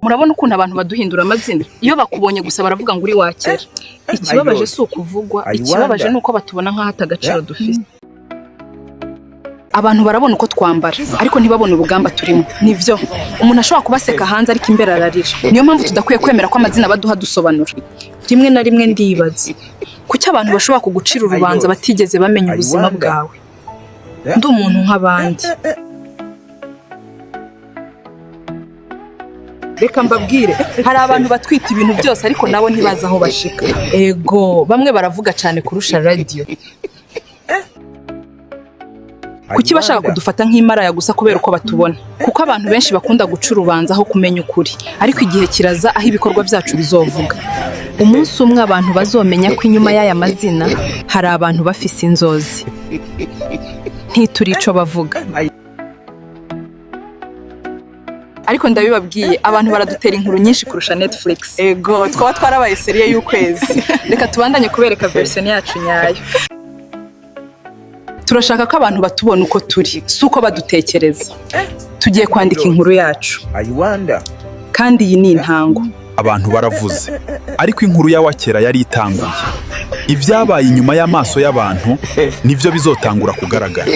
Murabona ukuntu abantu baduhindura amazina? Iyo bakubonye gusa baravuga ngo uri wakera. Ikibabaje si ukuvugwa, ikibabaje ni uko batubona nk'aho ata agaciro dufite. Abantu barabona uko twambara, ariko ntibabone urugamba turimo. Nivyo, umuntu ashobora kubaseka hanze, ariko imbere ararira. Niyo mpamvu tudakwiye kwemera ko amazina baduha dusobanura. Rimwe na rimwe ndibaza kuki abantu bashobora kugucira urubanza batigeze bamenya ubuzima bwawe. Ndi umuntu nk'abandi. Reka mbabwire, hari abantu batwita ibintu byose, ariko nabo ntibazi aho bashika. Ego, bamwe baravuga cyane kurusha radiyo. Kuki bashaka kudufata nk'imaraya gusa kubera uko batubona? Kuko abantu benshi bakunda guca urubanza aho kumenya ukuri. Ariko igihe kiraza aho ibikorwa byacu bizovuga. Umunsi umwe abantu bazomenya ko inyuma y'aya mazina hari abantu bafise inzozi. Ntituri ico bavuga. Ariko ndabibabwiye, abantu baradutera inkuru nyinshi kurusha Netflix. Ego, twaba twarabaye série y'ukwezi. Reka tubandanye kubereka version yacu nyayo. Turashaka ko abantu batubona uko turi, si uko badutekereza. Tugiye kwandika inkuru yacu. I wonder. Kandi iyi ni intango. Abantu baravuze, ariko inkuru ya Wakera yari itanguye. Ibyabaye inyuma y'amaso y'abantu nivyo bizotangura kugaragara.